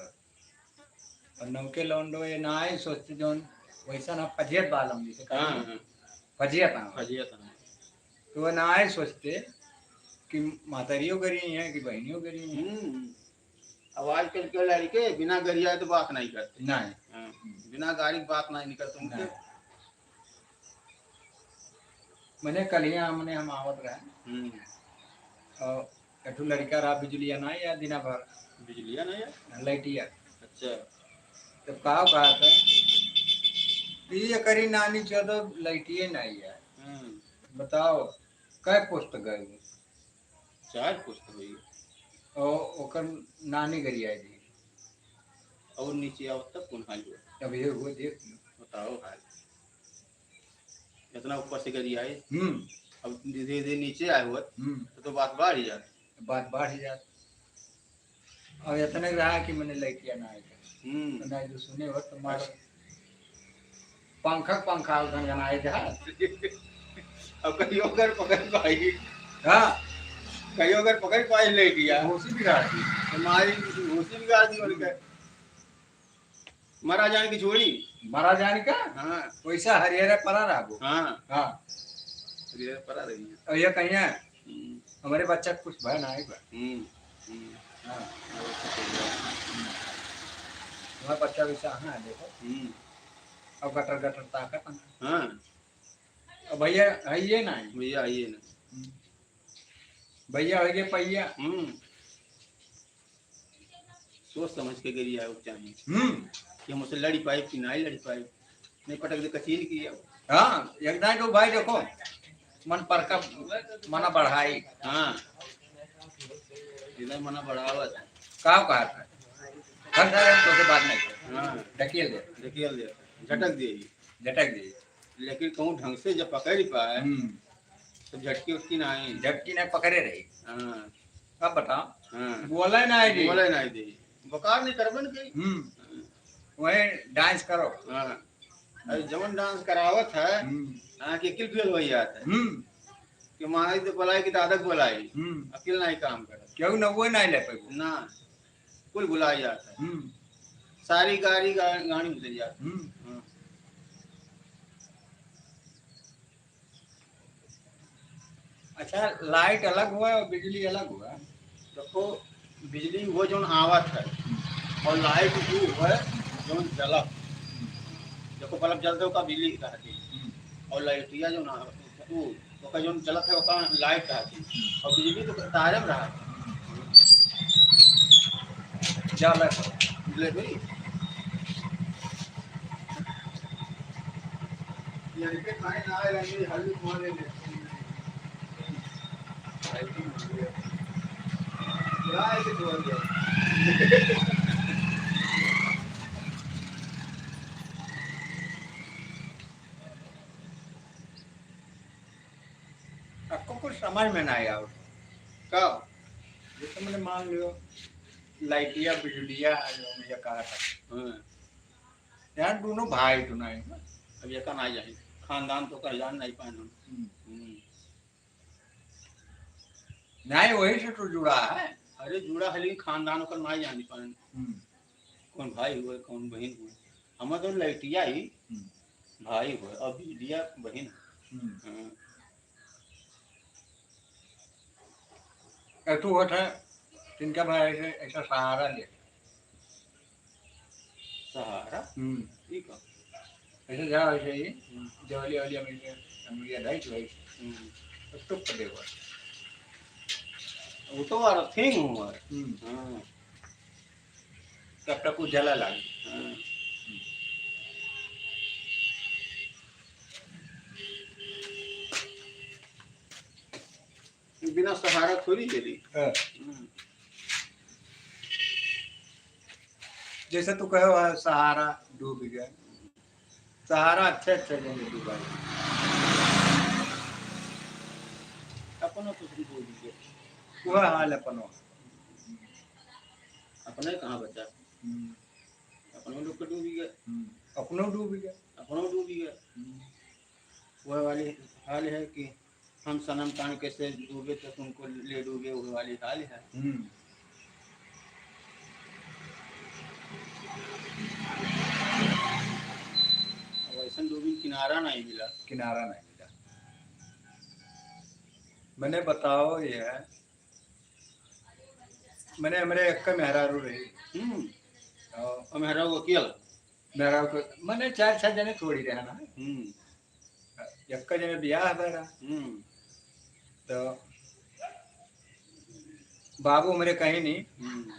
और नौके लौंडो ये ना आए सोचते जौन वैसा ना फजियत बालम जी से कहा हाँ, ना। हाँ। फजियत आवे। फजियत आवे। तो वो ना आए सोचते कि महतारियों गरी हैं कि बहनियों गरी हैं। हम्म। अब आजकल के लड़के बिना गरिया तो बात नहीं करते। नहीं। हाँ, बिना गारी बात नहीं निकलते उनके। नहीं। मने कलिया हमने हम आवत रहे। हम्म। और एक ठो लड़का रहा बिजुलिया ना या दिना भर। बिजुलिया ना या? लैटिया। अच्छा। तो का कहा था? ई एकरी नानी चौदह लैटिए ना या। हम्म। बताओ, कै पुस्त गए? चार पुस्त हुई। और ओकर नानी गरिया दी। और नीचे आओ तब कौन हाल हुआ? अब ये हुआ देख लो। बताओ हाल। इतना ऊपर से गरिया है। हम्म। अब धीरे धीरे नीचे आए हुए, हम्म। तो, तो बात बढ़ ही जाती। बात बढ़ ही जाती। अब इतने रहा कि मैंने लैटिया ना आए। हम्म। तो ना जो सुने हो तो मार अच्छा। पंखा, पंखा गनगनाए जा। अब कहियो अगर पकड़ पाई। हाँ। कहियो अगर पकड़ पाई लैटिया। होशी बिगाड़ दी। तो मारी होशी बिगाड़ दी उनके। हम्म। मरा जाने की छोड़ी। मरा जाने का? हाँ। वैसा हरिहरा परा रहबो। हाँ। हाँ। हरिहरा परा रही है। और ये कहिया? हम्म। हमरे बच्चा के कुछ भय ना है बा। हम्म, हम्म। हाँ। हम्म। हमारा बच्चा वैसा है, देखो। हम्म। अब गटर गटर ताकत है। हाँ। अब भैया है ये ना है। भैया है ये ना। हम्म। भैया हो गए पहिया। हम्म। सोच समझ के गरियाए के चाही। हम्म। कि हम उससे लड़ी पाइब कि नाहीं लड़ी पाइब। नहीं पटक दे कचीन की अब। हाँ, एक दाई तो भाई देखो, मन पर का मना बढ़ाई। हाँ। इधर मना बढ़ावत। का कहा था? घर घर तो से बात नहीं कर। हाँ। ढकेल दे। ढकेल दे। झटक दे। झटक दे। लेकिन कहूँ ढंग से जब पकड़ पाए, हम्म। तो झटकी उटकी नाहीं। झटकी नाहीं पकड़े रही। हाँ। अब बताओ। हाँ। बोले नाहीं दे। बोले नाहीं दे। बेकार नहीं करबे न कही। हम्म। वहीं dance करो। हाँ। अरे जवन dance करावत है, हम्म। हाँ, कि अकिल फेल हो जाता है। हम्म। कि माई तो बोलाई कि दादा बोलाई। हम्म। अकिल नाहीं काम करे। क्यों न वो नाहीं ले पाए। ना। कुल भुला जाता है। हम्म। सारी गाड़ी गा-, गाड़ी में चली जाती है। हम्म। हाँ। अच्छा, light अलग हुआ और बिजली अलग हुआ? देखो, बिजली वो जौन आवत है और light वो है जौन जलत। देखो, bulb जलते ओका बिजली कहती है। हम्म। और लैटिया जौन आ-, वो, ओका जौन जलत है, ओका light कहती है। और बिजली तो तारे में रहा है। जा ले। ले भाई। लड़के खाए ना आए, लड़के हल्दी कुमार ले लेते हैं। राय के छोड़ दे। आपको कुछ समझ में ना आया हो। का? जैसे मैंने मान लियो, लाइटिया, बिजुलिया, जो मुझे कहा था। हाँ। यार, दोनों भाई तो नहीं है। अब ये का ना जाए, खानदान तो का जान नहीं पाए हम। हम्म। हम्म। नहीं, वही से तो जुड़ा है। अरे, जुड़ा है, लेकिन खानदान ओकर ना जान पाए। हम्म। कौन भाई हुए, कौन बहन हुए। हमार तो लैटिया ही हम्म। भाई हुए, और बिजुलिया बहन है। हम्म। हाँ। एक ठो होत है, तिनका भाई ऐसे, ऐसा सहारा ले। सहारा? हम्म। ई का? ऐसे जा, ऐसे ही, हम्म। देवलिया, वलिया में से, अंगुलिया ढाई, ढाई। हम्म। तो टुक कर देगा। वो तो अर्थिंग हुआ। हम्म। हाँ। तब तक उजाला लागे। हाँ। बिना सहारा थोड़ी चली। हाँ। हम्म। जैसे तू कहे हुआ सहारा डूब गया, सहारा अच्छे अच्छे जने डूबा है। अपनो तो डूब गया। वह हाल अपनो। अपने कहाँ बचा? हम्म। अपनो लोग के डूब गया। हम्म। अपनो डूब गया। अपनो डूब गया। हम्म। वह वाली हाल है कि हम सनम तान के से डूबे तो तुमको ले डूबे, वह वाली हाल है। हम्म। अब ऐसन डूबी किनारा नहीं मिला। किनारा नहीं मिला। मैंने बताओ ये है, मैंने हमरे एक मेहरारू रही। हम्म। और और मेहरारू अकेल? मेहरारू को, मैंने चार छह जने थोड़ी रहे ना। हम्म। एक जने बियाह भरा। हम्म। तो बाबू हमरे कहीं नहीं, हम्म।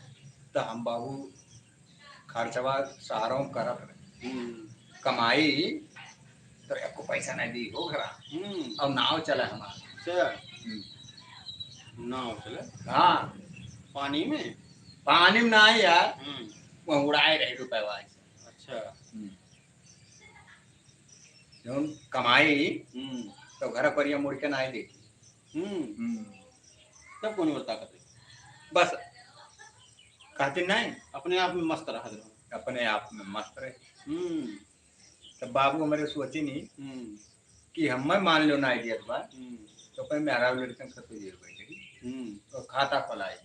तो हम बाबू खर्चवा सहारों करत रहे। हम्म। कमाई तो एको पैसा नहीं दी हो घरा। हम्म। और नाव चला हमार। अच्छा। हम्म। नाव चला? हाँ। पानी में? पानी में ना यार। हम्म। वो उड़ाए रहे रुपए वाई से। अच्छा। हम्म। जौन कमाई, हम्म। तो घर परिया मुड़ के ना देखी। हम्म। हम्म। तब कौन और ताकत है? बस, कहते नहीं। अपने आप में मस्त रहत रहो। अपने आप में मस्त रहे। हम्म। तब बाबू हमरे सोची नहीं हम्म। कि हमें मान लो ना दियत बा, हम्म। तो अपने मेहरारू लड़कन से तो ये बैठेगी। हम्म। तो खाता खोलाई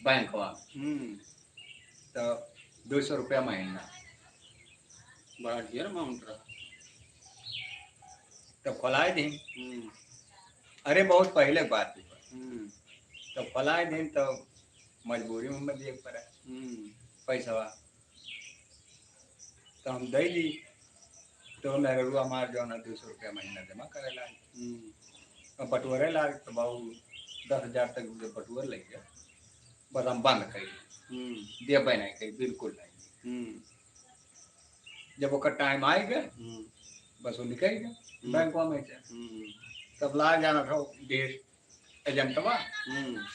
बैंकवा में। हम्म। तो दो सौ रुपया महीना। बड़ा ढेर amount रहा। तब खोलाए दिन। हम्म। अरे, बहुत पहले के बात है। हम्म। तब खोलाए दिन, तब मजबूरी में दिए के पड़ा। हम्म। पैसवा। तो हम दे दी। तो मेहररुआ हमार जौन है, दो सौ रुपया महीना जमा करे लाग। हम्म। अब बटोरे लाग, तो बाबू दस हजार तक जब बटोर लग गया, बस हम बंद करी। हम्म। देबे नहीं करी, बिल्कुल नहीं। हम्म। जब ओकर time आइ गए, हम्म। बस वो निकल गए हम्म। बैंकवा में से। हम्म। तब ला जाना था देश एजेंटवा। हम्म।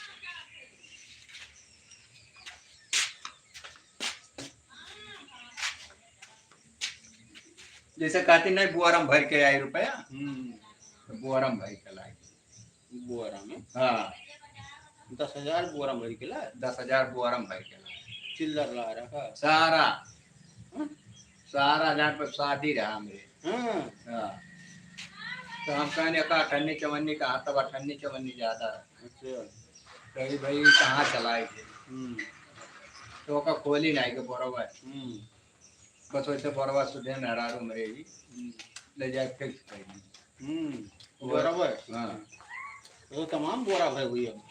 जैसे कहती नहीं, बुआरा में भर के आई रुपया, हम्म। तो बुआरा में भर के लाई। बुआरा में? हाँ। दस हजार बुआरा में भर के ला? दस हजार बुआरा में भर के ला। चिल्लर ला रहा का? सारा। हाँ? सारा जान पर शादी रहा हमरे। हाँ। हाँ। तो हम कहने का अठन्नी चवन्नी कहाँ, तब अठन्नी चवन्नी ज्यादा है। अच्छा। कही भाई कहाँ चलाई थे? हम्म। तो ओका खोली नहीं के बरोबर। हम्म। बस वैसे बोरवा सुधे मेहरारू मरे ही, हम्म। ले जाए fix कर दी। हम्म, वो बोरवा है? हाँ। वो तमाम बोरा भय हुई अब।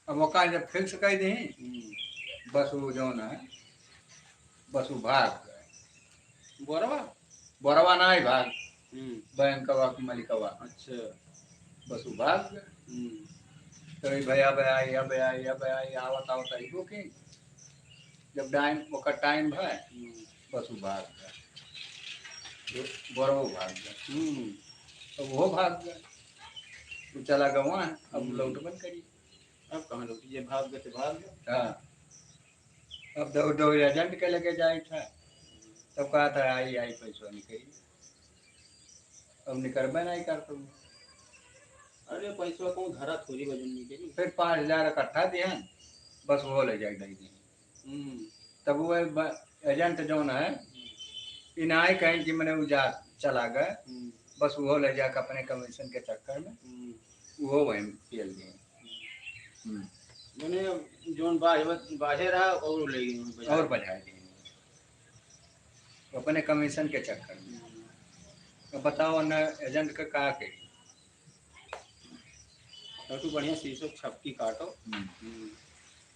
अब ओका जब fix कर दी, हम्म। बस वो जौन है, बस वो भाग गए। बोरवा? बोरवा ना ही भाग, हम्म। बैंकवा के मलिकवा। अच्छा। बस वो भाग गए। हम्म। तो ये भैया, भैया, या भैया, या भैया, या आवत, आवत, आइबो के। जब time, ओकर time भय, हम्म। बस वो भाग गए। जो बोरवो भाग गए। हम्म। तो वो भाग गए। वो चला गवा है, अब हम्म। लौटबन करी। अब कहाँ लौटी? ये भाग गए तो भाग गए। हाँ। अब दौड़, दौड़ agent के लगे जाए था। तब कहा था, "आई, आई, पैसा निकली।" अब निकलबे नहीं करते। अरे, पैसा कौन घरा थोड़ी बजन निकली? फिर पाँच हजार इकट्ठा दिहन, बस वो ले जाए दे दिहन। हम्म। तब वो ब-, agent जौन है, हम्म। इनाय कहें कि मने उ जा, चला गए, हम्म। बस वो ले जाके अपने commission के चक्कर में, हम्म। वो वहीं पेल दिए। हम्म। मने जौन बाहे-, बाहे रहा, और ले गए, बजा और बजा दिए। अपने commission के चक्कर में। हम्म। अब बताओ ना, agent का का कही? तो तू बढ़िया शीशो छपकी काटो। हम्म। हम्म।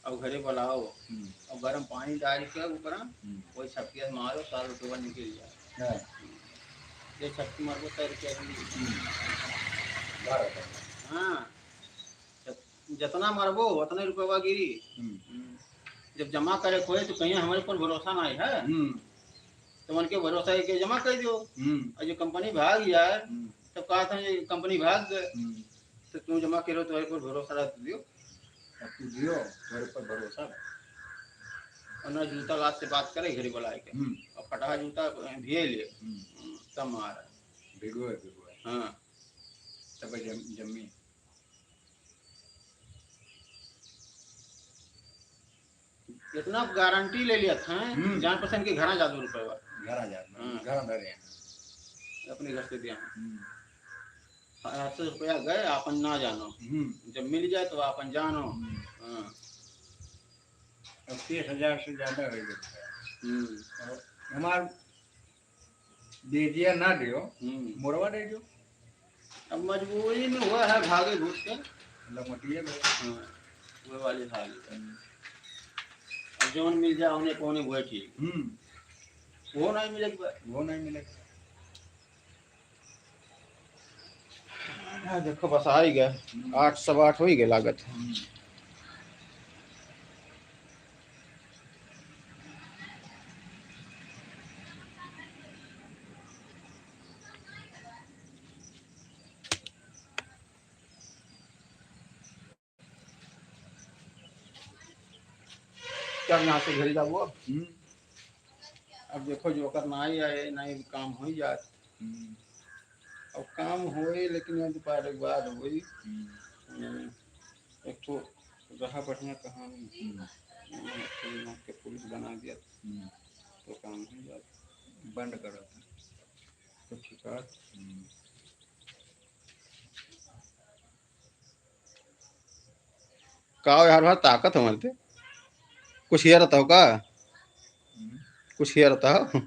और घरे बुलाओ। हम्म। और गरम पानी डाल के ऊपर, हम्म। वही छपकी से मारो, सारा रुपया निकल जाए। हाँ। ये छपकी मारबो, सौ रुपया भी। हम्म। बारह सौ। हाँ। जब जितना मरबो, उतने रुपया गिरी। हम्म। हम्म। जब जमा करे कोई, तो कहीं हमारे ऊपर भरोसा नहीं है। हम्म। तो उनके भरोसा है कि जमा कर दियो। हम्म। और जो company भाग यार, हम्म। तब कहा था, "ये company भाग गए।" हम्म। तो तू जमा करो, तुम्हारे ऊपर भरोसा रहा, तू दियो। अब तू दियो, तुम्हारे ऊपर भरोसा रहा। अपना जूता लात से बात करे घरी बोलाए के। हम्म। और फटहा जूता भिगे ले। हम्म। हम्म, तब मार। भिगो है, भिगो है। हाँ। तब जम-, जम्मी। इतना गारंटी ले लिया था, हम्म। जान पसंद के घरा जादू रुपए बा। घरा जात बा, हाँ। घरा धरे हैं। अपने घर से दिया। हम्म। आठ सौ रुपया गए, आपन ना जानो। हम्म। जब मिल जाए तो आपन जानो। हम्म। हाँ। अब तीस हजार से ज्यादा हो गया। हम्म। और हमार दे दिया ना दियो, हम्म। मोरवा दे दियो। अब मजबूरी में हुआ है, भागे घुस के। लमटिए गए। हाँ, वह वाली हाल है। हम्म। अब जौन मिल जाए, उन्हें कौने हुआ ठीक। हम्म। वो नहीं मिलेगा। वो नहीं मिलेगा। हाँ, देखो, बस आ ही गए। हम्म। आठ, सवा आठ हो ही गए लागत। हम्म। चल, यहाँ से घरे जाबो अब। हम्म। अब देखो, जोकर ना ही आए, ना ही काम हो ही जात। हम्म। अब काम होए, लेकिन आज दोपहर के बाद होई। हम्म। हम्म। एक ठो रहा बढ़िया कहानी। हम्म। हम्म, फिर यहाँ के पुलिस बना दिया। हम्म। तो काम हो जात। बंद कर देता। तो ठीक है। हम्म। का हो यार, भाई ताकत हो मरते। कुछ हेरत हो का? हम्म। कुछ हेरत हो?